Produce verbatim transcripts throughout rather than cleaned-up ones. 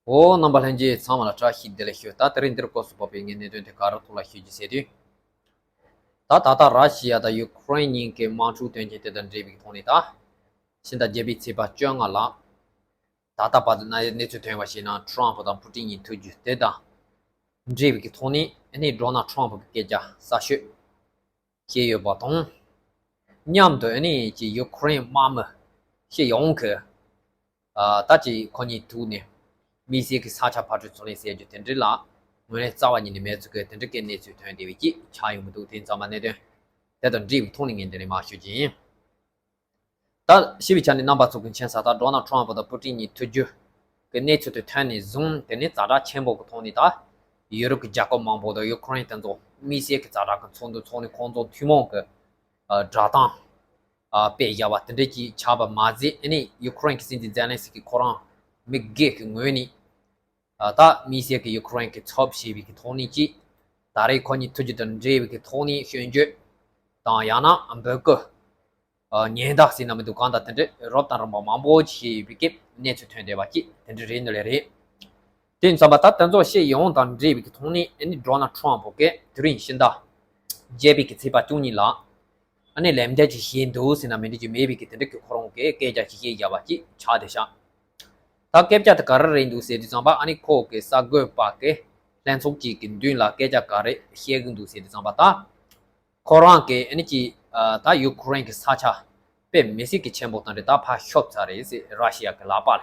འོ། རྣམ་པ་ལྷན་རྒྱས་ཚང་མ་ལ་བཀྲ་ཤིས་བདེ་ལེགས་ཞུ། ད་དེ་རིང་འདིར་སྐོར་སུ་བབས་པའི་ངའི་གནད་དོན་དེ་ག་རེ་ཐོག་ལ་ཞུ་རྒྱུ་ཟེར་དུས། ད་ད་ལྟ་ར་ཤི་ཡ་དང་ཡུ་ཁུ་རེན་གཉིས་ཀྱི་དམག་འཁྲུག་དོན་རྐྱེན་དེ་དང་འབྲེལ་བའི་ཐོག་ནས། ད་ཕྱི་ཟླ་བརྒྱད་པའི་ཚེས་པ་བཅོ་ལྔ་ལ། ད་ལྟ་བར་དུ་གནས་གནས་ཚུལ་ཐོན་པ་ཞིག་ན། ཁྲོམ་ཕུ་དང་པུ་ཏིན་གཉིས་ཐུག་རྒྱུ་དེ་དང་འབྲེལ་བའི་ཐོག་ནས། ཨ་ནི་ཌོ་ནལ་ཁྲོམ་ཕུ་གི་སྐད་ཆ་གསར་ཤོས་བཤད་ཡོད་པ་དང་། མཉམ་དུ་ཨ་ནི་ཀྱི་ཡུ་ཁུ་རེན་དམག་མི་སྤྱི་ཡོངས་ཀྱི། ཨ། ད་ཅི་ཁོ་གཉིས་ཐུག་ནས་དམིགས་བསལ་གྱི་ས་ཆ་ཕར་འགྲོ་ཚུར་ལེན་ཟེར་རྒྱུ་དེ་འདྲ་ལ་ངོས་ལེན་རྩ་བ་ཉིད་ནས་མེད་ཚུལ་གྱི་དེ་འདྲ་གི་གནས་ཚུལ་ཐོན་བསྡད་པའི་ཅིག་ཆགས་ཡོང་གི་འདུག་དེ་ཙམ་པ་གནད་དོན་དེ་དང་འབྲེལ་བའི་ཐོག་ནས་ངས་འདི་ནས་མར་ཞུ་རྒྱུ་ཡིན། ད་ཞི་བའི་ཆ་ནས་རྣམ་པ་ཚོ་གི་མཁྱེན་གསལ་ལྟར་ཌོ་ནལ་ཁྲོམ་ཕུ་དང་པུ་ཏིན་གཉིས་ཐུག་རྒྱུ་གི་གནས་ཚུལ་དེ་ཐོན་ནས་བཟུང་། དེ་ནས་ཛ་དྲག་ཆེན་པོ་གི་ཐོག་ནས་ད་ཡུ་རོབ་ཀྱི་རྒྱལ་ཁབ་མང་པོ་དང་ཡུ་ཁུ་རེན་དེ་ཚོ་དམིགས་བསལ་གྱི་ཛ་དྲག་གི་ཚོགས་འདུ་ཚོགས་ནས་ཁོང་ཚོ་ཐུན་མོང་གི་ཨ། བསྒྲགས་གཏམ་ཨ། སྤེལ་བཞག་པ་དེ་འདྲ་ཅིག་ཆགས་པ་མ་ཟད། ཨ་ནི་ཡུ་ཁུ་རེན་གྱི་སྲིད་འཛིན་ཛེ་ལན་སི་ཀི་ཁོ་རང་མི་སྒེར་གྱི་ངོས་ནས། ཨ། ད་དམིགས་བསལ་གྱི་ཡུ་ཁུ་རེན་གྱི་ཚབ་བྱས་པའི་གི་ཐོག་ནས་ཅིག་ད་རེས་ཁོ་གཉིས་ཐུག་རྒྱུ་དང་འབྲེལ་བའི་གི་ཐོག་ནས་སྐྱོན་བརྗོད་དང་། ཡང་ན་འབོད་སྐུལ། ཨ། ཉེན་བརྡ་ཟེར་ན་མི་འདུག་གང་དང་དེ་འདྲ་རབ་དང་རིམ་པ་མང་པོ་ཞིག་བྱས་པའི་གི་གནས་ཚུལ་ཐོན་བསྡད་པ་ཅིག་དེ་འདྲ་རེད་འདུག་ལེ་རེད། དེ་ཡིན་ཙམ་པ་ད་དེ་ཚོ་སྤྱི་ཡོངས་དང་འབྲེལ་བའི་གི་ཐོག་ནས། ཨ་ནི་ཌོ་ནལ་ཁྲོམ་ཕུ་གིས་དེ་རིང་ཕྱི་ཟླ་བརྒྱད་པའི་གི་ཚེས་པ་བཅུ་གཉིས་ལ། ཨ་ནི་ལན་འདེབས་ཅིག་བྱས་འདུག་ཟེར་ན་མི་འདྲ་ཅིག་མེད་པའི་གི་དེ་འདྲ་གི་ཁོ་རང་གིས་སྐད་ཆ་ཅིག་བཤད་བཞག་པ་ཅིག་ཆགས་བསྡད་ཤག་ད་སྐད་ཆ་དེ་ག་རེ་རེད་འདུག་ཟེར་དུས་ཙམ་པ། ཨ་ནི་ཁོ་གི་གསར་འགོད་པ་གི་ལྷན་ཚོགས་ཅིག་གི་མདུན་ལ་སྐད་ཆ་ག་རེ་བཤད་གི་འདུག་ཟེར་དུས་ཙམ་པ། ད་ཁོ་རང་གིས་ཨ་ནི་ཅིག་ཨ། ད་ཡུ་ཁུ་རེན་གྱི་ས་ཆ་དཔེ་མི་སྲིད་ཀྱི་ཆེན་པོ་དང་འདྲ། ད་ཕར་ཤོབ་ཚར་རེད་ཟེར། ར་ཤི་ཡ་གི་ལག་པ་ལ།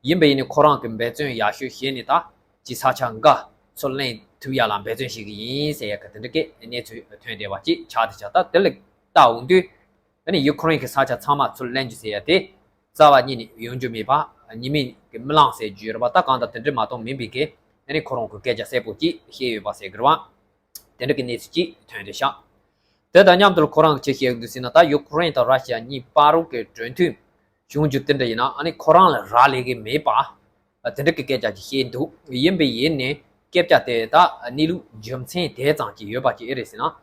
ཡིན་པ་ཡིན་ནའི་ཁོ་རང་གིས་འབད་བརྩོན་ཡག་ཤོས་བྱས་ནས་ད་ཅིག་ས་ཆ་འགའ་ཚུར་ལེན་ཐུབ་ཡ་ལ་འབད་བརྩོན་བྱེད་ཀྱི་ཡིན་ཟེར་ཡ་གི་དེ་འདྲ་གི་གནས་ཚུལ་ཐོན་བསྡད་པ་ཅིག་ཆགས་བསྡད་ཤག་ད་དེ་ལ་ལྟ་འོང་དུས། ཨ་ནི་ཡུ་ཁུ་རེན་གྱི་ས་ཆ་ཚང་མ་ཚུར་ལེན་རྒྱུ་ཟེར་ཡ་དེ་རྩ་བ་ཉིད་ནས་ཡོང་རྒྱུ་མེད་པ། ཉི་མའི་གི་རྨི་ལམ་ཟེར་རྒྱུ་ཡོད་རེད་པ། ད་གང་ལྟར་དེ་འདྲ་མ་གཏོགས་མིན་པའི་གི། ཨ་ནི་ཁོ་རང་གིས་སྐད་ཆ་གསལ་པོ་ཅིག་བཤད་ཡོད་པ་ཟེར་གི་རེད་པ། དེ་འདྲ་གི་གནས་ཚུལ་ཅིག་ཐོན་བསྡད་ཤག་དེ་དང་མཉམ་དུ་ཁོ་རང་གིས་ཅི་བཤད་ཀྱི་འདུག་ཟེར་ན། ད་ཡུ་ཁུ་རེན་དང་ར་ཤི་ཡ་གཉིས་བར་དུ་གི་གྲོས་མཐུན་བྱུང་རྒྱུ་དེ་འདྲ་ཡིན་ན། ཨ་ནི་ཁོ་རང་ལ་རག་ལས་ཀྱི་མེད་པ། དེ་འདྲ་གི་སྐད་ཆ་ཅིག་བཤད་འདུག་ཡིན་པ་ཡིན་ནའི་སྐད་ཆ་དེ་ད་གནས་ལུགས་རྒྱུ་མཚན་དེ་ཙམ་ཅིག་ཡོད་པ་ཅིག་ཨེ་རེད་ཟེར་ན། ཨ།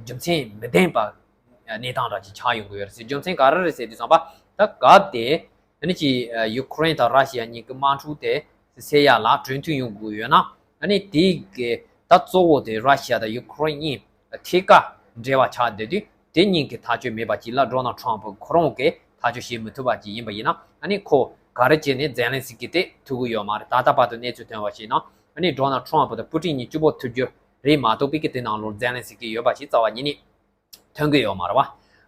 རྒྱུ་མཚན་མི་ལྡན་པ་གནས་སྟངས་འདྲ་ཅིག་ཆགས་ཡོང་གི་ཡོད་རེད་ཟེར། རྒྱུ་མཚན་ག་རེ་རེད་ཟེར་དུས་ཙམ་པ། ད་སྐབས་དེ་ཨ་ནི་ཅིག་ཡུ་ཁུ་རེན་དང་ར་ཤི་ཡ་གཉིས་ཀྱི་དམག་འཁྲུག་དེ་སེལ་ཡ་ལ་གྲོས་མཐུན་ཡོང་དགོས་ཡོད་ན། ཨ་ནི་དེ་གི་ད་གཙོ་བོ་དེ་ར་ཤི་ཡ་དང་ཡུ་ཁུ་རེན་གཉིས་ཐད་ཀར་འབྲེལ་བ་ཆགས་བསྡད་དུས། དེ་གཉིས་ཀྱི་ཐག་གཅོད་མེད་པ་ཅིག་ལ་ཌོ་ནལ་ཁྲོམ་ཕུ་ཁོ་རང་གིས་ཐག་གཅོད་བྱེད་མི་ཐུབ་པ་ཅིག་ཡིན་པ་ཡིན་ན། ཨ་ནི་ཁོ་ག་རེ་བྱས་ནས་ཛེ་ལན་སི་ཀི་དེ་ཐུག་གི་ཡོད་མ་རེད། ད་ལྟ་བར་དུ་གནས་ཚུལ་ཐོན་པ་ཞིག་ན། ཨ་ནི་ཌོ་ནལ་ཁྲོམ་ཕུ་དང་པུ་ཏིན་གཉིས་གཅིག་པོ་ཐུག་རྒྱུ་རེད་མ་གཏོགས་པའི་གི་དེ་ནང་ལོགས་ཛེ་ལན་སི་ཀི་ཡོད་པ་ཞིག་རྩ་བ་ཉིད་ནས་ཐོན་གི་ཡོད་མ་རེད་པ།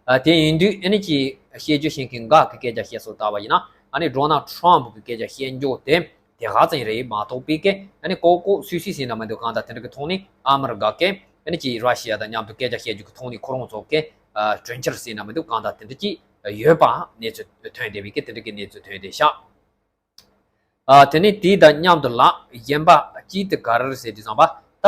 ཨ། དེ་ཡིན་དུས་ཨ་ནི་ཅིག་བཤད་རྒྱུ་ཤེས་མཁན་འགའ་གི་སྐད་ཆ་བཤད་སྲོལ་ལྟ་བ་ཡིན་ན། ཨ་ནི་ཌོ་ནལ་ཁྲོམ་ཕུ་གི་སྐད་ཆ་བཤད་རྒྱུ་དེ་དེ་ག་ཙམ་རེད་མ་གཏོགས་པའི་གི། ཨ་ནི་ལྐོག་ལྐོག་སུད་སུད་ཟེར་ན་མི་འདུག་གང་ལྟར་དེ་འདྲ་གི་ཐོག་ནས་ཨ་མི་རི་ཀ་གིས་ཨ་ནི་ཅིག་ར་ཤི་ཡ་དང་མཉམ་དུ་སྐད་ཆ་བཤད་རྒྱུ་གི་ཐོག་ནས་ཁོ་རང་ཚོ་གི། ཨ། གྲོས་འཆར་ཟེར་ན་མི་འདུག་གང་ལྟར་དེ་འདྲ་ཅིག་ཡོད་པ་གནས་ཚུལ་ཐོན་བསྡད་པའི་གི་དེ་འདྲ་གི་གནས་ཚུལ་ཐོན་བསྡད་ཤག་ཨ། དེ་ནས་དེ་དང་མཉམ་དུ་ལ་གཞན་པ་གཅིག་དེ་ག་རེ་རེད་ཟེར་དུས་ཙམ་པ། ད་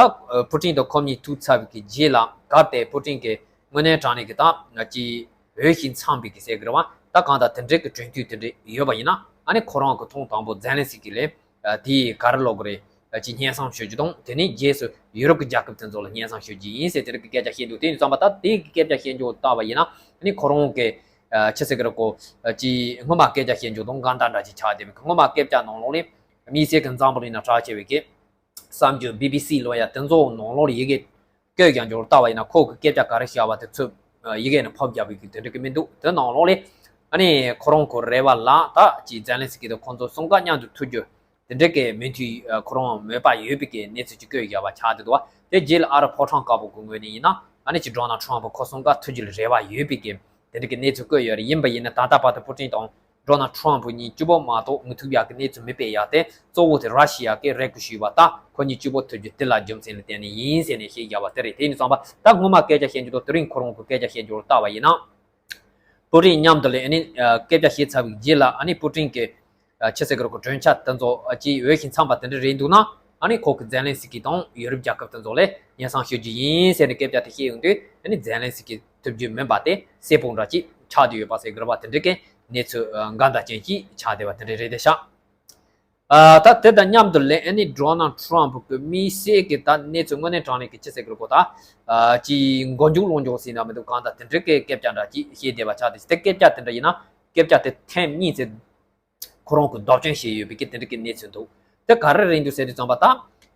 པུ་ཏིན་དང་ཁོ་གཉིས་ཐུག་ཚར་བའི་གི་རྗེས་ལ། གལ་ཏེ་པུ་ཏིན་གྱིས་དངོས་གནས་དྲང་གནས་ཀྱི་ད་ཅིག་འོས་ཤིང་འཚམས་པའི་གི་ཟེར་གི་རེད་པ། ད་གང་ལྟར་དེ་འདྲའི་གི་གྲོས་མཐུན་དེ་འདྲ་ཡོད་པ་ཡིན་ན། ཨ་ནི་ཁོ་རང་གི་ཐོག་དང་པོ་ཛེ་ལན་སི་ཀི་ལ། ཨ། དེ་ག་རེ་ལབ་དགོས་རེད། ཅིག་སྙན་སེང་ཞུ་རྒྱུ་དང་། དེ་ནས་རྗེས་སུ་ཡུ་རོབ་ཀྱི་རྒྱལ་ཁབ་དེ་ཚོ་ལ་སྙན་སེང་ཞུ་རྒྱུ་ཡིན་ཟེར་དེ་འདྲ་གི་སྐད་ཆ་བཤད་འདུག་དེ་ཡིན་ཙམ་པ་ད་དེ་གི་སྐད་ཆ་བཤད་རྒྱུ་ལྟ་བ་ཡིན་ན། ཨ་ནི་ཁོ་རང་གི། ཨ། ཅི་ཟེར་གི་རེད་གོ། ཨ། ཅིག་སྔོན་མ་སྐད་ཆ་བཤད་རྒྱུ་དང་འགལ་ཟླ་འདྲ་ཅིག་ཆགས་བསྡད་པའི། སྔོན་མ་སྐད་ཆ་ནང་ལོགས་ལ་དམིགས་བསལ་གྱི་འཛམ་བུ་གླིང་ན་གྲགས་ཆེ་བའི་གི་གསར་འགྱུར་བི་བི་སི་ལབ་ཡ་དེ་ཚོ་ནང་ལོགས་ལ་ཡི་གེ་བཀོད་ཀྱང་འབྱོར་ལྟ་བ་ཡིན་ན། ཁོ་གི་སྐད་ཆ་ག་རེ་བཤད་པ་དེ་ཚོ་ཡི་གེ་ནང་ཕབ་རྒྱག་པའི་གི་དེ་འདྲ་གི་མི་འདུག་དེ་ནང་ལོགས་ལ་ཨ་ནི་ཁོ་རང་གི་རེ་བ་ལ། ད་ཅིག་ཛེ་ལན་སི་ཀི་དང་ཁོང་ཚོ་གསུམ་ཀ་མཉམ་དུ་ཐུག་རྒྱུ་དེ་འདྲ་གི་མོས་མཐུན། ཨ། ཁོ་རང་མོས་པ་ཡོད་པའི་གི་གནས་ཚུལ་ཅིག་བཀོད་བཞག་པ་ཆགས་བསྡད་འདུག་པ། དེ་རྗེས་ལ་ཨ་རི་ཕོ་བྲང་དཀར་པོ་གི་ངོས་ནས་ཡིན་ན། ཨ་ནི་ཅིག་ཌོ་ནལ་ཁྲོམ་ཕུ་ཁོ་གསུམ་ཀ་ཐུག་རྒྱུ་ལ་རེ་བ་ཡོད་པའི་གི་དེ་འདྲ་གི་གནས་ཚུལ་བཀོད་ཡོད་རེད། ཡིན་པ་ཡིན་ན་ད་ལྟ་བར་དུ་པུ་ཏིན་དང་ཌོ་ནལ་ཁྲོམ་ཕུ་གཉིས་གཅིག་པོ་མ་གཏོགས་མི་ཐུག་ཡག་གི་གནས་ཚུལ་མི་སྤེལ་ཡག་དེ་གཙོ་བོ་དེ་ར་ཤི་ཡ་གིས་རེ་སྐུལ་ཞུས་པ་ལྟར་ཁོ་གཉིས་གཅིག་པོ་ཐུག་རྒྱུ་དེ་ལ་རྒྱུ་མཚན་ལ་བརྟེན་ནས་ཡིན་ཟེར་ནས་བཤད་བཞག་པ་དེ་རེད། དེ་ཡིན་ཙང་པ་ད་སྔོན་མ་སྐད་ཆ་བཤད་རྒྱུ་དང་དེ་རིང་ཁོ་རང་གི་སྐད་ཆ་བཤད་རྒྱུ་ལ་ལྟ་བ་ཡིན་ན། པུ་ཏིན་མཉམ་དུ་ལ་ཨ་ནི། ཨ། སྐད་ཆ་བཤད་ཚར་བའི་རྗེས་ལ། ཨ་ནི་པུ་ཏིན་གྱིས། ཨ། ཅི་ཟེར་གི་རེད་གོ། གྲོས་འཆར་དེ་ཚོ། ཨ། ཅིག་འོས་ཤིང་འཚམས་པ་དེ་འདྲ་རེད་འདུག་ན། ཨ་ནི་ཁོ་གིས་ཛེ་ལན་སི་ཀི་དང་ཡུ་རོབ་རྒྱལ་ཁབ་དེ་ཚོ་ལ་སྙན་སེང་ཞུ་རྒྱུ་ཡིན་ཟེར་ནས་སྐད་ཆ་དེ་བཤད་ཡོང་དུས། ཨ་ནི་ཛེ་ལན་སི་ཀི་ཐུབ་རྒྱུ་མིན་པ་དེ་གསལ་པོ་འདྲ་ཅིག་ཆགས་བསྡད་ཡོད་པ་ཟེར་གི་རེད་པ། དེ་འདྲ་གི་གནས་ཚུལ། ཨ། འགལ་ཟླ་ཅན་ཅིག་ཆགས་བསྡད་པ་དེ་འདྲ་རེད་བསྡད་ཤག་ཨ། ད་དེ་དང་མཉམ་དུ་ལ་ཨ་ནི་ཌོ་ནལ་ཁྲོམ་ཕུ་གི་དམིགས་བསལ་གྱི་ད་གནས་ཚུལ་དངོས་གནས་དྲང་གནས་ཀྱི་ཅི་ཟེར་གི་རེད་གོ། ད། ཨ། ཅིག་མགོ་མཇུག་ལོག་མཇུག་ཟེར་ན་མི་འདུག་གང་ལྟར་དེ་འདྲ་གི་སྐད་ཆ་འདྲ་ཅིག་བཤད་བསྡད་པ་ཆགས་བསྡད། དེ་སྐད་ཆ་དེ་འདྲ་ཡིན་ན་སྐད་ཆ་དེ་ཐེངས་གཉིས་ཙམ་ ཁོ་རང་གི་སྡུག་སྦྱོང་བྱས་ཡོད་པའི་གི་དེ་འདྲ་གི་གནས་ཚུལ་འདུག་དེ་ག་རེ་རེད་འདུག་ཟེར་དུས་ཙམ་པ་ད།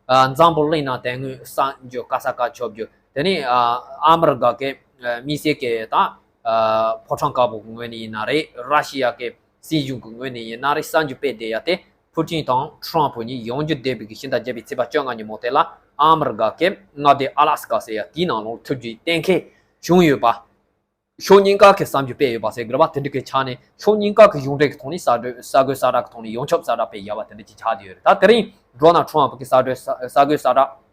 ཨ་འཛམ་བུ་གླིང་ནང་དེ་སྔོན་གསར་འགྱུར་ག་ས་ག་ཆོག་རྒྱུ་དེ་ནི་ཨ་ཨ་མི་རི་ཀ་གི་ཨ་དམིགས་བསལ་གྱི་ད་ཨ་ཕོ་བྲང་དཀར་པོ་གི་ངོས་ནས་ཡིན་ན་རེད། ར་ཤི་ཡ་གི་སྲིད་གཞུང་གི་ངོས་ནས་ཡིན་ན་རེད། གསར་འགྱུར་སྤེལ་བསྡད་ཡ་དེ་ཕུ་ཀྲིན་དང་ཁྲོམ་ཕུ་གཉིས་ཡང་བསྐྱར་འདས་པའི་གི་ཕྱི་ཟླ་བརྒྱད་པའི་ཚེས་པ་བཅོ་ལྔ་ཉིན་མོ་དེ་ལ་ཨ་མི་རི་ཀ་གི་མངའ་སྡེ་ཨ་ལ་སི་ཀ་ཟེར་ཡ་དེའི་ནང་ལོགས་ཐུགས་རྗེ་གཏན་འཁེལ་བྱུང་ཡོད་པ། ཕྱོགས་གཉིས་ཀ་གི་གསར་འགྱུར་སྤེལ་ཡོད་པ་ཟེར་དགོས་རེད་པ། དེ་འདྲ་གི་ཆ་ནས་ཕྱོགས་གཉིས་ཀ་གི་གཞུང་འབྲེལ་གྱི་ཐོག་ནས་གསར་འགྲོས་གསར་འགོད་གསལ་བསྒྲགས་ཀྱི་ཐོག་ནས་ཡོངས་ཁྱབ་གསལ་བསྒྲགས་སྤེལ་ཡོད་པ་དེ་འདྲ་ཅིག་ཆགས་བསྡད་ཡོད་རེད། ད་དེ་རིང་ཌོ་ནལ་ཁྲོམ་གྱི་གསར་འགྲོས་གསར་འགོད་གསལ་བསྒྲགས་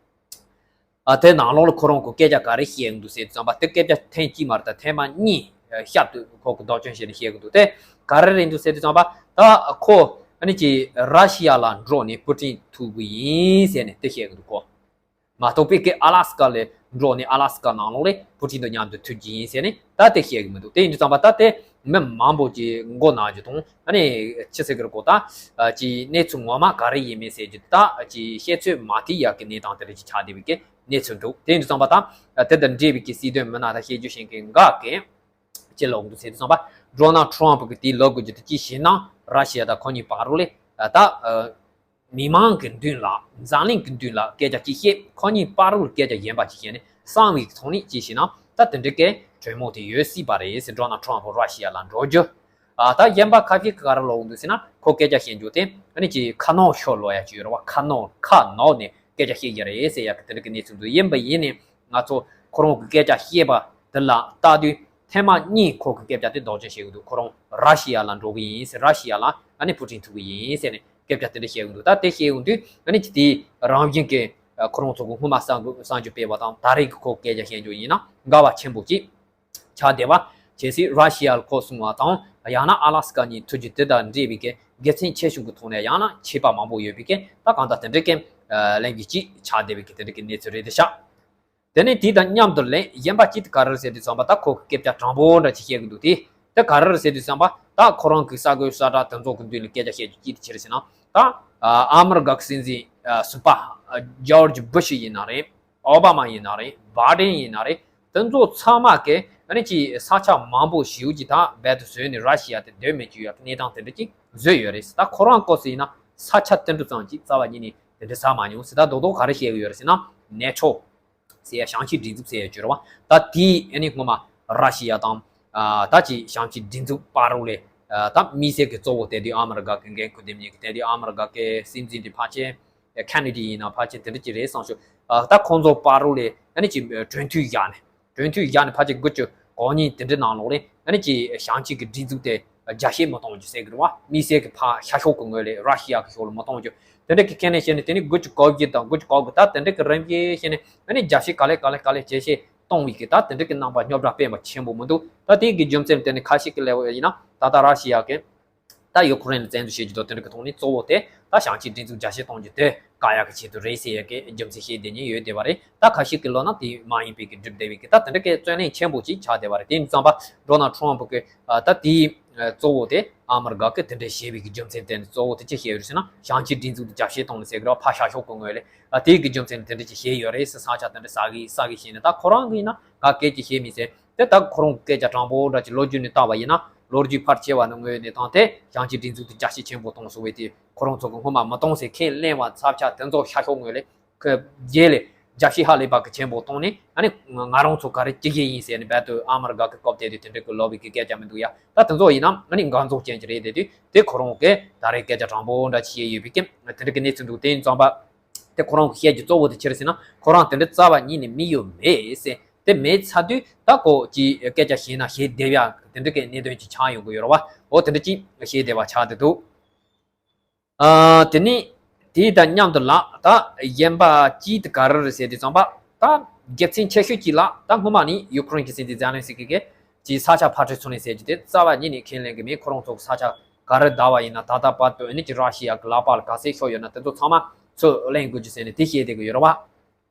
ཨ་དེ་ནང་ལོགས་ལ་ཁོ་རང་གི་སྐད་ཆ་ག་རེ་བཤད་ཡོང་འདུག་ཟེར་དུས་ཙམ་པ། དེ་སྐད་ཆ་ཐེངས་གཅིག་མ་རེད། ད་ཐེངས་མ་གཉིས་ཤབ་ཏུ་ཁོ་གི་སྡུག་སྦྱོང་བྱས་ནས་བཤད་གི་འདུག་དེ་ག་རེ་རེད་འདུག་ཟེར་དུས་ཙམ་པ་ད་ཁོ་ཨ་ནི་ཅིག་ར་ཤི་ཡ་ལ་འགྲོ་ནས་པུ་ཀྲིན་ཐུག་གི་ཡིན་ཟེར་ནས་དེ་བཤད་གི་འདུག་གོ། མ་གཏོགས་པའི་གི་ཨ་ལ་སི་ཀ་ལ་འགྲོ་ནས་ཨ་ལ་སི་ཀ་ནང་ལོགས་ལ་པུ་ཀྲིན་དང་མཉམ་དུ་ཐུག་གི་ཡིན་ཟེར་ནས་ད་དེ་བཤད་གི་མི་འདུག་དེ་ཡིན་དུས་ཙམ་པ་ད་དེ་མི་མང་པོ་ཅིག་མགོ་ན་རྒྱུ་དང་ཨ་ནི་ཅི་ཟེར་གི་རེད་གོ། ད་ཅིག་གནས་ཚུལ་ངོ་མ་ག་རེ་ཡིན་མིན་ཟེར་རྒྱུ་ད་ཅིག་བཤད་ཚོད་མ་ཐིག་ཡག་གི་གནས་སྟངས་དེ་འདྲ་ཅིག་ཆགས་བསྡད་པའི་གི་གནས་ཚུལ་འདུག་དེ་ཡིན་དུས་ཙམ་པ་ད་དེ་དང་འབྲེལ་བའི་གི་སྲིད་དོན་མི་སྣ་དང་ཤེས་རྒྱུ་ཤེས་མཁན་འགའ་གིས་ཅི་ལབ་འདུག་ཟེར་དུས་ཙམ་པ། ཌོ་ནལ་ཁྲོམ་གི་དེ་ལབ་དགོས་རྒྱུ་དེ་ཅི་ཞེ་ན་ར་ཤི་ཡ་དང་ཁོ་གཉིས་བར་ལ་ད། མི་མང་གི་མདུན་ལ་འཛམ་གླིང་གི་མདུན་ལ་སྐད་ཆ་ཅིག་བཤད། ཁོ་གཉིས་བར་ལ་སྐད་ཆ་གཞན་པ་ཅིག་བཤད་ནས་གསང་བའི་ཐོག་ནས་ཅི་ཞེ་ན་ད་དེ་འདྲ་གི་གྲོས་མོལ་དེ་ཡོད་སྲིད་པ་རེད་ཟེར། ཌོ་ནལ་ཁྲོམ་ར་ཤི་ཡ་ལ་འགྲོ་རྒྱུ། ཨ་ད་གཞན་པ་ཁ་ཤས་ཀྱིས་ག་རེ་ལབ་འདུག་ཟེར་ན་ཁོ་སྐད་ཆ་བཤད་རྒྱུ་དེ་ཨ་ནི་ཅིག་ཁ་ནོག་ཤོར་ལོ་ཡ་ཅིག་ཡོད་རེད་བ། ཁ་ནོག་ཁ་ནོག་ནས་སྐད་ཆ་བཤད་ཀྱི་རེད་ཟེར་ཡ་གི་དེ་འདྲ་གི་གནས་ཚུལ་འདུག་ཡིན་པ་ཡིན་ནས་ང་ཚོ་ཁོ་རང་གི་སྐད་ཆ་བཤད་པ་དེ་ལ་ལྟ་དུས་ཐེངས་མ་གཉིས་ཁོ་གི་སྐད་ཆ་དེ་ལྡོག་ཅན་བཤད་གི་འདུག་ཁོ་རང་ར་ཤི་ཡ་ལ་འགྲོ་གི་ཡིན་ཟེར། ར་ཤི་ཡ་ལ་ཨ་ནི་ཕུ་ཀྲིན་ཐུག་གི་ཡིན་ཟེར་ནས། སྐད་ཆ་དེ་འདྲ་བཤད་ཡོང་དུས་ད་དེ་བཤད་ཡོང་དུས་ཨ་ནི་ཅི་དེ་རང་བཞིན་གྱི་ཁོ་རང་ཚོ་གི་སྔོན་མ་གསར་འགོད་གསར་འགྱུར་སྤེལ་བ་དང་ད་རེས་ཀྱི་ཁོ་སྐད་ཆ་བཤད་རྒྱུ་ཡིན་ན་འགལ་བ་ཆེན་པོ་ཅིག་ཆགས་བསྡད་པ། གལ་སྲིད་ར་ཤི་ཡ་ལ་ཁོ་སོང་བ་དང་ཡང་ན་ཨ་ལ་སི་ཀ་གཉིས་ཐུག་རྒྱུ་དེ་དང་འབྲེལ་བའི་གི་དགེ་མཚན་ཆེ་ཆུང་གི་ཐོག་ནས་ཡང་ན་ཆད་པ་མང་པོ་ཡོད་པའི་གི་ད་གང་ལྟར་དེ་འདྲའི་གི་ལན་གྱི་ཅིག་ཆགས་བསྡད་པའི་གི་དེ་འདྲའི་གི་གནས་ཚུལ་རེད་དེ་ཤག་དེ་ནས་དེ་དང་མཉམ་དུ་ལན་གཞན་པ་གཅིག་དེ་ག་རེ་རེད་ཟེར་དུས་ཙམ་པ་ད་ཁོ་གི་སྐད་ཆ་དྲང་པོ་འདྲ་ཅིག་བཤད་གི་འདུག་དེ་དེ་ག་རེ་རེད་ཟེར་དུས་ཙམ་པ་ད་ཁོ་རང་གི་གསར་འགོད་གསལ་བསྒྲགས་དེ་ཚོ་གི་མདུན་ལ་སྐད་ཆ་བཤད་རྒྱུ་གཅིག་དེ་ཅི་རེད་ཟེར་ན། ད་ཨ་མི་རི་ཀ་གི་སྲིད་འཛིན་ཨ་གསུམ་པ་ཨ་ཇོར་ཇི་བུ་ཤི་ཡིན་ན་རེད། ཨོ་བྷ་མ་ཡིན་ན་རེད། བྷའི་ཌེན་ཡིན་ན་རེད། དེ་ཚོ་ཚང་མ་གི་ཨ་ནི་ཅིག་ས་ཆ་མང་པོ་ཞེ་པོ་ཅིག་ད་རྦད་དེ་བཟོས་ནས་ར་ཤི་ཡ་དེ་སྡོད་མི་བཅུག་ཡག་གི་གནས་སྟངས་དེ་འདྲ་ཅིག་བཟོས་ཡོད་རེད། ད་ཁོ་རང་སྐབས་སུ་ཡིན་ན་ས་ཆ་དེ་འདྲ་ཙམ་ཅིག་རྩ་བ་ཉིད་ནས་དེ་འདྲ་ཟ་མ་མྱོང་ཟེར། ད་རྡོག་རྡོག་ག་རེ་བཤད་གི་ཡོད་རེད་ཟེར་ན་ནེ་ཊོ་ཟེར་ཡ་ཞང་ཆིན་སྒྲིག་འཛུགས་ཟེར་ཡ་ཅིག་ཡོད་རེད་བ། ད་དེའི་ཨ་ནི་སྔོན་མ་ར་ཤི་ཡ་དང་ཨ་ད་ཅིག་ཞང་ཆིན་སྒྲིག་འཛུགས་བར་ལ་ཨ་ད་དམིགས་བསལ་གྱི་གཙོ་བོ་དེ་དུས་ཨ་མི་རི་ཀ་གི་འགན་ཁུར་འདེམས་ཉེས་ཀྱི་དེ་དུས་ཨ་མི་རི་ཀ་གི་སྲིད་འཛིན་དེ་ཕལ་ཆེར་ཁེ་ནེ་ཌི་ཡིན་ན་ཕལ་ཆེར་དེ་འདྲ་ཅིག་རེད་བསམ་ཞུ། ཨ་ད་ཁོང་ཚོ་བར་ལ་ཨ་ནི་ཅིག་གྲོས་མཐུན་བཞག་ནས། གྲོས་མཐུན་བཞག་ནས་ཕལ་ཆེར་དགུ་བཅུ་གོ་གཉིས་དེ་འདྲའི་ནང་ལོགས་ལ་ཨ་ནི་ཅིག་ཞང་ཆིན་གྱི་སྒྲིག་འཛུགས་དེ་རྒྱ་བཤད་མི་གཏོང་རྒྱུ་ཟེར་གི་རེད་བ། དམིགས་བསལ་གྱི་ཕར་ཤར་ཕྱོགས་ཀྱི་ངོས་ལ་ར་ཤི་ཡ་གི་ཕྱོགས་ལ་མི་གཏོང་རྒྱུ་དེ་འདྲ་གི་ཁས་ལེན་བྱས་ནས། དེ་ནི་དགུ་བཅུ་གོ་བརྒྱད་དང་དགུ་བཅུ་གོ་དགུ་ད་དེ་འདྲ་གི་རིམ་བཞིན་བྱས་ནས་ཨ་ནི་རྒྱ་བཤད་ག་ལེ་ག་ལེ་ག་ལེ་བྱས་བྱས་གཏོང་བའི་གི་ད་དེ་འདྲ་གི་རྣམ་པ་རྙོག་དྲ་དཔེ་མ་ཆེན་པོ་མི་འདུག་ད་དེ་གི་རྒྱུ་མཚན་དེ་ནི་ཁ་ཤས་ཀྱིས་ལབ་པ་ཡིན་ན་ད་ལྟ་ར་ཤི་ཡ་གི་ད་ཡུ་ཁུ་རེན་ལ་བཙན་འཛུལ་བྱེད་རྒྱུ་དང་དེ་འདྲ་གི་ཐོག་ནས་གཙོ་བོ་དེ་ད་ཞང་ཆིན་སྒྲིག་འཛུགས་རྒྱ་བཤད་གཏོང་རྒྱུ་དེ་བཀག་ཡག་གི་ཆེད་དུ་རེད་ཟེར་ཡག་གི་རྒྱུ་མཚན་བཤད་བསྡད་མཁན་ཡོད་བསྡད་པ་རེད། ད་ཁ་ཤས་ཀྱིས་ལབ་ན་དེ་མ་ཡིན་པའི་གི་སྒྲུབ་བསྡད་པའི་གི་ད་དེ་འདྲ་གི་རྩོད་གླེང་ཆེན་པོ་ཅིག་ཆགས་བསྡད་པ་རེད། དེ་ཡིན་ཙང་པ་ཌོ་ནལ་ཁྲོམ་ཕུ་གི་ད་དེའི་གཙོ་བོ་དེ་ཨ་མི་རི་ཀ་གི་དེ་འདྲ་བྱས་པའི་གི་རྒྱུ་མཚན་དེ་ནི་གཙོ་བོ་དེ་ཅི་བཤད་ཡོད་རེད་ཟེར་ན། ཞང་ཆིན་སྒྲིག་འཛུགས་དེ་རྒྱ་བཤད་གཏོང་ནས་ཟེར་གི་རེད་བ། ཕར་ཤར་ཕྱོགས་ཀྱི་ངོས་ལ་ཨ་དེའི་གི་རྒྱུ་མཚན་དེ་འདྲ་ཅིག་བཤད་ཡོད་རེད་ཟེར། ས་ཆ་དེ་འདྲ་ཟ་གི་ཟ་གི་བཤད་ནས་ད་ཁོ་རང་གི་ཡིན་ན་ག་སྐད་ཅིག་བཤད་མི་ཟེར། དེ་ད་ཁོ་རང་གི་སྐད་ཆ་དྲང་པོ་འདྲ་ཅིག་ལོ་རྒྱུས་ནས་བལྟས་པ་ཡིན་ན་ལོ་རྒྱུས་ཕལ་ཆེ་བ་ནི་ངོས་ནས་དང་དེ་ཞང་ཆིན་སྒྲིག་འཛུགས་དེ་རྒྱ་བཤད་ཆེན་པོ་གཏོང་སོང་བས་དེ་ཁོ་རང་ཚོ་གི་སྔོན་མ་མི་གཏོང་ཟེར་ཁས་ལེན་པ་ཚབ་ཆ་དེ་ཚོ་ཤར་ཕྱོགས་ངོས་ལ་ཁོས་རྗེས་ལ་རྒྱ་བཤད་ཧ་ལས་པ་གི་ཆེན་པོ་གཏོང་ནས་ཨ་ནི་ང་རང་ཚོ་ག་རེ་བྱེད་ཀྱི་ཡིན་ཟེར་ནས་རྦད་དེ་ཨ་མི་རི་ཀ་གི་སྐབས་དེ་དུས་དེ་འདྲ་གི་ལབ་པའི་གི་སྐད་ཆ་མི་འདུག་ཡ། ད་དེ་ཚོ་ཡིན་ན་ཨ་ནི་འགལ་འཛུགས་ཅན་གྱི་རེད་དེ་དུས་དེ་ཁོ་རང་གིས་ད་རེས་སྐད་ཆ་དྲང་པོ་འདྲ་བྱས་ཡོད་པའི་གི་དེ་འདྲ་གི་གནས་ཚུལ་འདུག་དེ་ཡིན་ཙང་པ། དེ་ཁོ་རང་གི་བཤད་རྒྱུ་གཙོ་བོ་དེ་ཅི་རེད་ཟེར་ན། ཁོ་རང་དེ་འདྲ་རྩ་བ་ཉིད་ནས་མི་ཡོད་མེད་ཟེར། དེ་མེད་ཚར་དུས་ད་ཁོ་ཅིག་སྐད་ཆ་བཤད་ན་བཤད་བསྡད་ཡག་དེ་འདྲ་གི་གནད་དོན་ཅིག་ཆགས་ཡོང་གི་ཡོད་རེད་བ། འོ་དེ་འདྲ་ཅིག་བཤད་བསྡད་པ་ཆགས་བསྡད་འདུག་ཨ་དེ་ནས་དེ་དང་མཉམ་དུ་ལ་ད་གཞན་པ་ཅིག་དེ་ག་རེ་རེད་ཟེར་དུས་ཙམ་པ། ད་དགེ་མཚན་ཆེ་ཤོས་ཅིག་ལ་ད་སྔོན་མ་ནས་ཡུ་ཁུ་རེན་གྱི་སྲིད་འཛིན་ཛེ་ལན་སི་ཀི་གིས་ཅིག་ས་ཆ་ཕར་འཕྲོས་ཚུར་ལེན་ཟེར་རྒྱུ་དེ་རྩ་བ་ཉིད་ནས་ཁས་ལེན་གི་མེད། ཁོ་རང་ཚོ་གི་ས་ཆ་ག་རེ་བདའ་བ་ཡིན་ན་ད་ལྟ་བར་དུ་ཨ་ནི་ཅིག་ར་ཤི་ཡ་གི་ལག་པ་ལ་ག་ཚད་ཤོར་ཡོད་ན་དེ་ཚོ་ཚང་མ་ཚུར་ལེན་དགོས་རྒྱུ་ཟེར་ནས་དེ་བཤད་བསྡད་གི་ཡོད་རེད་བ།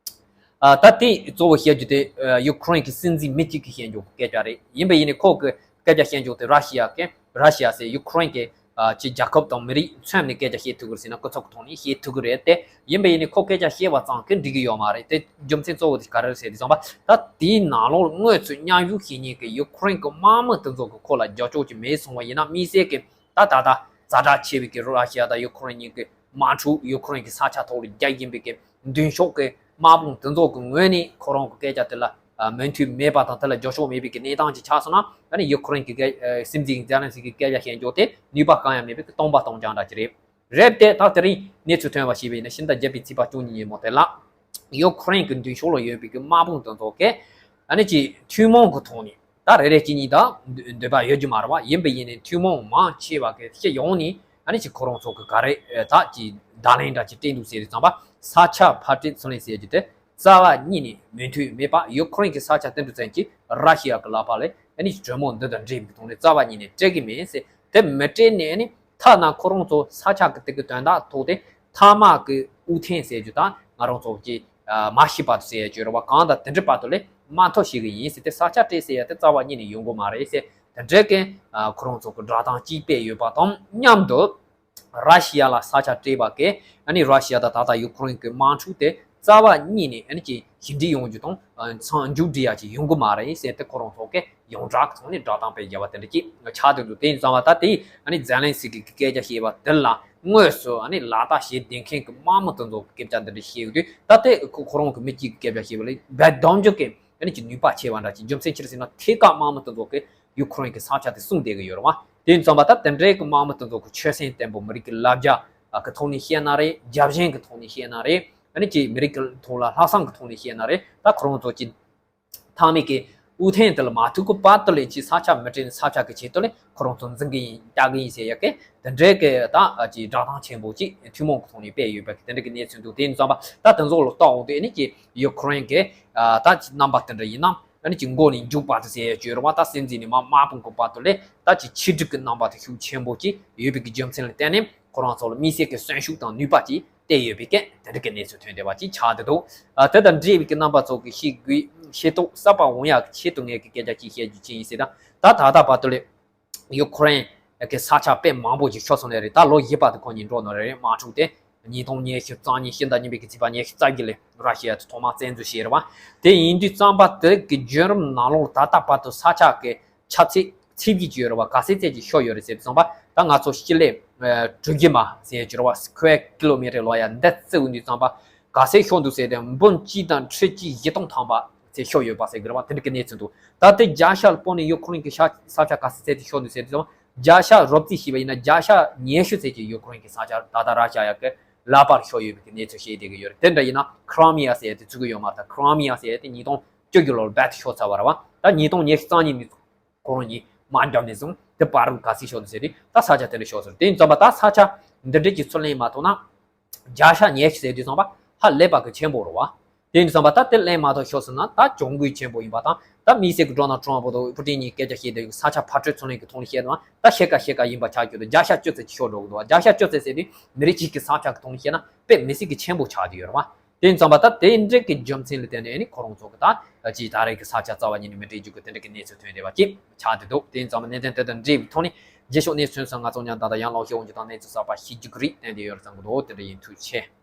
ཨ་ད་དེ་གཙོ་བོ་བཤད་རྒྱུ་དེ་ཨ་ཡུ་ཁུ་རེན་གྱི་སྲིད་འཛིན་མི་གཅིག་གིས་བཤད་རྒྱུ་གི་སྐད་ཆ་རེད། ཡིན་པ་ཡིན་ནའི་ཁོ་གི་སྐད་ཆ་བཤད་རྒྱུ་དེ་ར་ཤི་ཡ་གི་ར་ཤི་ཡ་ཟེར་ཡུ་ཁུ་རེན་གྱི་ཨ་ཅིག་རྒྱལ་ཁབ་དང་མི་རིགས་མཚོན་ནས་སྐད་ཆ་བཤད་ཐུབ་ཀྱི་རེད་ཟེར་ན་སྐུ་ཚབ་ཀྱི་ཐོག་ནས་བཤད་ཐུབ་ཀྱི་རེད་དེ། ཡིན་པ་ཡིན་ནའི་ཁོ་སྐད་ཆ་བཤད་པ་ཙམ་གྱིས་འགྲིག་གི་ཡོད་མ་རེད་དེ། རྒྱུ་མཚན་གཙོ་བོ་དེ་ག་རེ་རེད་ཟེར་དུས་ཙམ་པ། ད་དེའི་ནང་ལོགས་དངོས་སུ་མཉམ་ཞུགས་བྱེད་མཁན་གྱི་ཡུ་ཁུ་རེན་གྱི་དམག་མི་དེ་ཚོ་གིས་ཁོ་ལ་རྒྱབ་སྐྱོར་ཅིག་མེད་སོང་བ་ཡིན་ན་དམིགས་བསལ་གྱི་ད་ད་ལྟ་ ཛ་དྲག་ཆེ་བའི་གི་ར་ཤི་ཡ་དང་ཡུ་ཁུ་རེན་གཉིས་ཀྱི་དམག་འཁྲུག་ཡུ་ཁུ་རེན་གྱི་ས་ཆ་ཐོག་ལ་རྒྱག་བཞིན་པའི་གི་མདུན་ཕྱོགས་ཀྱི་དམག་དཔུང་དེ་ཚོ་གི་ངོས་ནས་ཁོ་རང་གི་སྐད་ཆ་དེ་ལ་མོས་མཐུན་མེད་པ་དང་དེ་ལ་རྒྱབ་སྐྱོར་མེད་པའི་གི་གནས་སྟངས་ཅིག་ཆགས་སོང་ན། ཨ་ནི་ཡུ་ཁུ་རེན་གྱི་སྐད་སྲིད་འཛིན་ཛེ་ལན་སི་ཀི་སྐད་ཆ་བཤད་རྒྱུ་དེ་ནུས་པ་གང་ཡང་མེད་པའི་གི་སྟོང་པ་སྟོང་རྐྱང་འདྲ་ཅིག་རེད། རེད་དེ། ད་དེ་རིང་གནས་ཚུལ་ཐོན་པ་ཞིག་བྱས་ན་ཕྱི་ཟླ་བརྒྱད་པའི་ཚེས་པ་བཅུ་གཉིས་ཉིན་མོ་དེ་ལ་ཡུ་ཁུ་རེན་གྱི་མདུན་ཕྱོགས་ལ་ཡོད་པའི་གི་དམག་དཔུང་དེ་ཚོ་གིས་ཨ་ནི་ཅིག་ཐུན་མོང་གི་ཐོག་ནས། ད་རེ་རེ་གཅིག་གཉིས་དང་འདོད་པ་ཡོད་རྒྱུ་མ་རེད་བ། ཡིན་པ་ཡིན་ནའི་ཐུན་མོང་མང་ཆེ་བ་གི་སྤྱི་ཡོངས་ནས་ཨ་ནི་ཅིག་ཁོ་རང་ཚོ་གི་ག་རེ་ད་ཅིག་བརྡ་ལན་འདྲ་ཅིག་སྤྲད་འདུག་ཟེར་དུས་ཙམ་པ། ས་ཆ་ཕར་སྤྲད་ཚུར་ལེན་ཟེར་རྒྱུ་དེ་རྩ་བ་ཉིད་ནས་མོས་མཐུན་མེད་པ། ཡུ་ཁུ་རེན་གྱི་ས་ཆ་དེ་འདྲ་ཙམ་ཅིག་ར་ཤི་ཡ་གི་ལག་པ་ལ་ཨ་ནི་གྲོས་མོལ་འདི་དང་འབྲེལ་བའི་ཐོག་ནས་རྩ་བ་ཉིད་ནས་སྤྲད་གི་མེད་ཟེར། དེ་མི་སྤྲད་ནས་ཨ་ནི་ཐ་ན་ཁོ་རང་ཚོ་ས་ཆ་གི་དེ་གི་དོན་དག་ཐོག་དེ་མཐའ་དམག་གི་དབུ་འཐེན་ཟེར་རྒྱུ་དང་ང་རང་ཚོ་གི་མ་ཤི་བར་དུ་ཟེར་ཡ་བརྗོད་རེད་བ། གང་དང་དེ་འདྲ་བར་དུ་ལས་མ་མཐོ་ཞིག་གི་ཡིན་ཟེར་ཏེ། ས་ཆ་སྤྲད་ཟེར་ཡ་དེ་རྩ་བ་ཉིད་ནས་ཡོང་གི་མ་རེད་ཟེར། དེ་འདྲའི་གི་ཁོ་རང་ཚོ་གི་བསྒྲགས་གཏམ་གཅིག་སྤེལ་ཡོད་པ་དང་མཉམ་དུ། ར་ཤི་ཡ་ལ་ས་ཆ་སྤྲད་པ་གིས་ཨ་ནི་ར་ཤི་ཡ་དང་ད་ལྟ་ཡུ་ཁུ་རེན་གྱི་དམག་འཁྲུག་དེ་རྩ་བ་ཉིད་ནས་ཨ་ནི་ཅིག་ཞི་འགྲིག་ཡོང་རྒྱུ་དང་མཚམས་མཇུག་སྒྲིལ་ཡ་ཅིག་ཡོང་གི་མ་རེད་ཟེར་ཏེ། ཁོ་རང་ཚོ་གིས་ཡོངས་གྲགས་ཀྱི་ཐོག་ནས་བསྒྲགས་གཏམ་སྤེལ་བརྒྱབ་པ་དེ་འདྲ་ཅིག་ཆགས་བསྡད་འདུག་དེ་ཡིན་ཙང་བ་ད་དེ་ཨ་ནི་ཛེ་ལན་སི་ཀི་གི་སྐད་ཆ་བཤད་པ་དེ་ལ་དངོས་སུ་ཨ་ནི་ལག་བསྟར་བྱེད་བསྡད་མཁན་གྱི་དམག་མི་དེ་ཚོ་གི་སྐད་ཆ་འདི་འདྲ་བཤད་ཡོད་དུས། ད་དེ་ཁོ་ཁོ་རང་གི་མི་གཅིག་གི་སྐད་ཆ་བཤད་པ་ལས་རྦད་གདམ་རྒྱུ་གི་ཨ་ནི་ཅིག་ནུས་པ་ཆེ་བ་འདྲ་ཅིག་རྒྱུ་མཚན་ཅི་རེད་ཟེར་ན། ཐད་ཀར་དམག་མི་དེ་ཚོ་གིས་ཡུ་ཁུ་རེན་གྱི་ས་ཆ་དེ་སྲུང་བསྡད་ཀྱི་ཡོད་རེད་བ། དེ་ཡིན་ཙང་བ་ད་དེ་འདྲའི་གི་དམག་མི་དེ་ཚོ་གི་ཆོད་སེམས་བརྟན་པོ། མི་རིགས་ཀྱི་ལ་རྒྱ་གི་ཐོག་ནས་བཤད་ན་རེད། རྒྱབ་ཆེན་གྱི་ཐོག་ནས་བཤད་ན་རེད། ཨ་ནི་ཅིག་མི་རིགས་ཀྱི་ཐོག་ལ་ལྷག་བསམ་གྱི་ཐོག་ནས་བཤད་ན་རེད། ད་ཁོ་རང་ཚོ་ཅིག་མཐའ་མའི་གི་དབུ་འཐེན་དེ་ལ་མ་ཐུག་གི་བར་དུ་ལས་ཅིག་ས་ཆ་མི་སྤྲད་ནས་ས་ཆ་གི་ཆེད་དུ་ལས་ཁོ་རང་ཚོ་འཛིང་གི་ཡིན། རྒྱག་གི་ཡིན་ཟེར་ཡ་གི་དེ་འདྲའི་གི་ད་ཅིག་བསྒྲགས་གཏམ་ཆེན་པོ་ཅིག་ཐུན་མོང་གི་ཐོག་ནས་སྤེལ་ཡོད་པ་གི་དེ་འདྲའི་གི་གནས་ཚུལ་འདུག་དེ་ཡིན་ཙང་བ་ད་དེ་ཚོ་ལ་ལྟ་འོང་དུས་ཨ་ནི་ཅིག་ཡུ་ཁུ་རེན་གི་ད་ཅིག་རྣམ་པ་དེ་འདྲ་ཡིན་ན། ཨ་ནི་ཅིག་མགོ་ནས་མཇུག་བར་དུ་ཟེར་ཡ་བརྗོད་རེད་བ། ད་སྲིད་འཛིན་ནས་མ་དམག་དཔུང་གི་བར་དུ་ལས་ད་ཅིག་ཆིག་སྒྲིལ་གི་རྣམ་པ་དེ་ཤུགས་ཆེན་པོ་ཅིག་ཡོད་པའི་གི་རྒྱུ་མཚན་ལ་བརྟེན་ནས་ཁོ་རང་ཚོ་ལ་དམིགས་བསལ་གྱི་གསོན་ཤུགས་དང་ནུས་པ་ཅིག་སྟེར་ཡོད་པའི་སྐད་དེ་འདྲ་གི་གནས་ཚུལ་ཐོན་བསྡད་པ་ཅིག་ཆགས་བསྡད་འདུག་ཨ། དེ་དང་འབྲེལ་བའི་གི་རྣམ་པ་ཚོ་གི་ཤེས་དགོས་ཤེས་རྟོགས་གསར་པ་འོང་ཡག་གི་ཆེད་དུ་ངས་གི་སྐད་ཆ་ཅིག་བཤད་རྒྱུ་ཅི་ཡིན་ཟེར་ན། ད་ད་ལྟ་བར་དུ་ལས་ཡུ་ཁུ་རེན་གི་ས་ཆ་དཔེ་མང་པོ་ཅིག་ཤོར་སོང་ནི་རེད། ད་ལོ་བཞི་པ་དེ་ཁོ་གཉིས་འགྲོ་ནི་རེད། དམག་འཁྲུག་དེ་ཉིས་སྟོང་ཉི་ཤུ་རྩ་གཉིས་ཕྱི་ཟླ་གཉིས་པའི་གི་ཚེས་པ་ཉི་ཤུ་རྩ་བརྒྱད་ལས་ར་ཤི་ཡ་དེ་ཐོག་མར་བཙན་འཛུལ་བྱས་རེད་བ། དེ་ཡིན་དུས་ཙམ་པ་དེ་གི་བརྒྱུད་རིམ་ནང་ལོགས་ད་ལྟ་བར་དུ་ས་ཆ་གི་ཁྱབ་ཚད་ཚད་བརྒྱད་ཅིག་ཡོད་རེད་བ། ག་ཚད་ཚད་ཅིག་ཤོར་ཡོད་རེད་ཟེར་དུས་ཙམ་པ། ད་ང་ཚོ་སྤྱི་ལེ་ཨ་གྲུ་བཞི་མ་ཟེར་ཡ་ཅིག་རེད་བ། སི་ཀུ་ཝེར་ཀི་ལོ་མི་ཊར་ལོ་ཡ་འདི་བརྩི་འོང་དུས་ཙམ་པ། ག་ཚད་ཤོར་འདུག་ཟེར་དུས་འབུམ་གཅིག་དང་ཁྲི་གཅིག་བཞི་སྟོང་ཐམ་པ་ཚད་ཤོར་ཡོད་པ་ཟེར་གི་རེད་བ། དེ་འདྲ་གི་གནས་ཚུལ་འདུག་ད་ལྟའི་བརྒྱ་ཆ་ལ་སྤོ་ནས་ཡུ་ཁུ་རེན་གི་ས་ས་ཆ་ག་ཚད་ཚད་ཅིག་ཤོར་འདུག་ཟེར་དུས་ཙམ་པ། བརྒྱ་ཆ་རོབ་རྩིས་བྱས་པ་ཡིན་ན་བརྒྱ་ཆ་ཉི་ཤུ་ཚད་ཅིག་ཡུ་ཁུ་རེན་གི་ས་ཆ་ད་ལྟ་ར་ཤ་ཡ་གི་ལག་པར་ཤོར་ཡོད་པའི་གི་གནས་ཚུལ་བཤད་བསྡད་གི་ཡོད་རེད། དེ་འདྲ་ཡིན་ན་ཁི་རི་མི་ཡ་ཟེར་ཡ་དེ་བརྩི་གི་ཡོད་མ་རེད། ད་ཁི་རི་མི་ཡ་ཟེར་ཡ་དེ་ཉིས་སྟོང་བཅུ་བཞི་ལོར་རྦད་དེ་ཤོར་ཚར་བ་རེད་བ། ད་ཉིས་སྟོང་ཉི་ཤུ་རྩ་གཉིས་ནས་ཁོ་རང་གཉིས་དམག་བརྒྱབ་ནས་བཟུང་དེ་བར་རུ་ག་ཚད་ཤོར་འདུག་ཟེར་དུས། ད་ས་ཆ་དེ་འདྲ་ཤོར་སོང་རེད། དེ་ཡིན་ཙམ་པ་ད་ས་ཆ་འདི་འདྲ་ཅིག་ཚུར་ལེན་མ་ཐུབ་ན། བརྒྱ་ཆ་ཉི་ཤུ་ཟེར་དུས་ཙམ་པ་ཧ་ལས་པ་གི་ཆེན་པོ་རེད་བ། དེ་ཡིན་ཙམ་པ་ད་དེ་ལེན་མ་ཐུབ་ཤོར་སོང་ན་ད་གྱོང་གུད་ཆེན་པོ་ཡིན་པ་དང་། ད་དམིགས་བསལ་གྱི་ཌོ་ནལ་ཊམ་ཕུ་དང་ཕུ་ཊིན་གཉིས་སྐད་ཆ་བཤད་དུས་ས་ཆ་ཕར་སྤྲོད་ཚུར་ལེན་གྱི་ཐོག་ནས་བཤད་ན། ད་ཕྱེད་ཀ་ཕྱེད་ཀ་ཡིན་པ་ཆགས་ཀྱི་འདུག་བརྒྱ་ཆ་བཅུ་ཙམ་ཅིག་ཤོར་འགྲོ་གི་འདུག་བ། བརྒྱ་ཆ་བཅུ་ཙམ་ཟེར་དུས་མི་རིགས་གཅིག་གི་བསམ་འཆར་གྱི་ཐོག་ནས་བཤད་ན་དཔེ་མི་སྲིད་ཀྱི་ཆེན་པོ་ཆགས་བསྡད་ཡོད་རེད་བ། དེ་ཡིན་ཙམ་པ་ད་དེ་འདྲ་གི་རྒྱུ་མཚན་ལ་བརྟེན་ནས་ཨ་ནི་ཁོ་རང་ཚོ་གི་ད་ཅིག་ད་རེས་ཀྱི་ས་ཆ་རྩ་བ་ཉིད་ནས་མི་སྤྲད་རྒྱུ་གི་དེ་འདྲ་གི་གནས་ཚུལ་ཐོན་བསྡད་པ་ཅིག་ཆགས་བསྡད་འདུག་དེ་ཡིན་ཙམ་པ་གནད་དོན་དེ་དང་འབྲེལ་བའི་ཐོག་ནས་རྗེས་ཕྱོགས་གནས་ཚུལ་སོགས་ང་ཚོ་མཉམ་ད་ལྟ་ཡང་ལོག་ཤེས་འོང་རྒྱུ་དང་གནས་ཚུལ་གསར་པ་ཤེས་རྒྱུ་གི་རེད། བསྟན་བསྡད་ཡོད་རེད་བསམ་གི་འདུག་དེ་འདྲ་ཡིན། ཐུགས་རྗེ་ཆེ།